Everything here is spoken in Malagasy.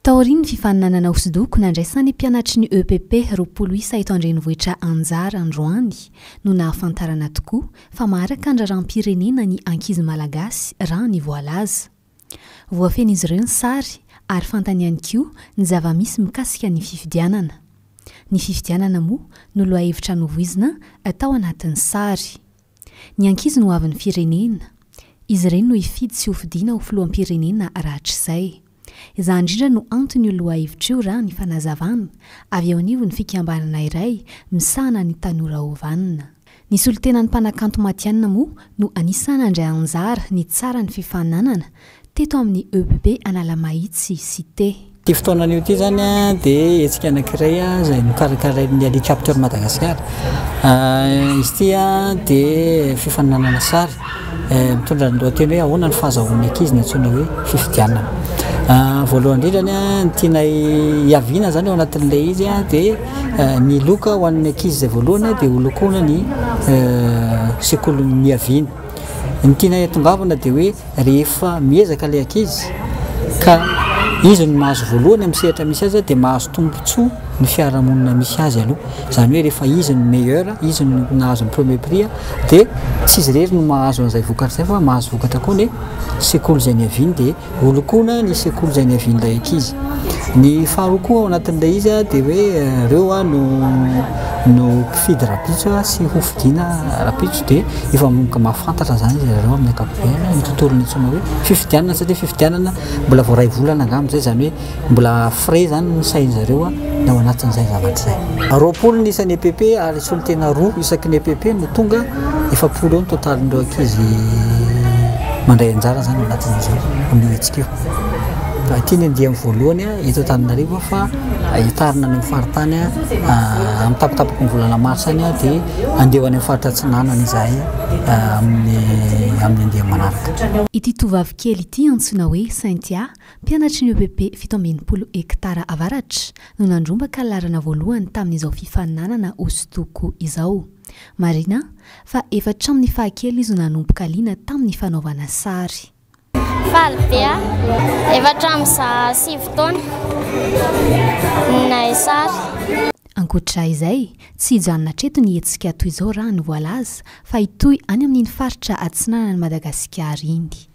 Taorian'ny fifaninanana hosodoko nandraisan'ny mpianatry ny EPP 20 isa eto an-drenivohitra anjara androany no nahafantarana tokoa fa maharaka ny raharaham-pirenena ny ankizy malagasy raha ny voalaza. Voafehin'izy ireo ny sary ary fantany ihany koa ny zava-misy mikasika ny fifidianana. Ny fifidianana moa no lohahevitra novoizina tao anatin'ny sary. Ny ankizy no hoavin'ny firenena. Izy ireny no hifidy sy hofidiana ho filoham-pirenena rahatrizay. Izany indrindra no anton'io lohahevitra io raha ny fanazavana avy eo anivon'ny fikambanana iray misahana ny tanora Hovanna. Ny solontenan'ny mpanakanto matihanina moa no anisan'ny nandray anjara nitsara ny fifaninanana teto amin'ny EPP Analamahitsy Cité. Ity fotoana anio ity izany dia hetsika anankiray izay nokarakarain'ny Helicopter Madagascar. Izy ity dia fifaninanana sary mitondra ny lohateny hoe ahoana ny fahazahoan'ny ankizy ny antsoina hoe fifidianana. Voalohany indrindra ny tianay hiaviana izany ao anatin'ilay izy dia ny loka ho an'ny ankizy izay voalohany dia holokoana ny sekoly niaviany. Ny tianay hatongavana dia hoe rehefa miezaka ilay ankizy ka izy no mahazo voalohany amin'ny sehatra misy azy dia mahazo tombontsoa ny fiarahamonina misy azy aloha. Izany hoe rehefa izy no meilleur, izy no nahazo ny premier prix dia tsy izy irery no mahazo an'izay vokatra izay fa mahazo vokatra koa ny sekoly izay niaviany dia Holokoina ny sekoly izay niavian'ilay ankizy. Ny faharoa koa ao anatin'ilay izy dia hoe ireo no no mpifidy rahampitso sy hofidiana rahampitso dia efa manomboka mahafantatra izany izy ireo amin'ny ankapobeny ny tontolon'ny antsoina hoe fifidianana satria fifidianana mbola vao iray volana angamba izay, izany hoe mbola frais izany ny sain'izareo ny ao anatin'izay zavatra izay. 20 ny isan'ny EPP ary solontena roa isaky ny EPP no tonga. 40 eo ny totalin'ireo ankizy mandray anjara izany ao anatin'izao amin'io hetsika io. Ity ny andiany voalohany eto Antananarivo fa hitarina any amin'ny faritany amin'ny tapatapaky ny volana marsa any dia handeha ho any amin'ny faritra Atsinanana izahay amin'ny amin'ny andiany manaraka. Ity tovovavy kely ity antsoina hoe Cynthia, mpianatry ny EPP 67 hektara avaratra, no nandrombaka laharana voalohany tamin'izao fifaninanana hosodoko izao. Marina fa efa hatramin'ny fahakely izy no nanomboka liana tamin'ny fanaovana sary. Faly be aho. Efa hatramin'ny za 9 taona no nahay sary. Ankoatra izay, tsy hijanona hatreto ny hetsika toy izao raha ny voalaza fa hitohy any amin'iny faritra atsinanan'i Madagasikara iny.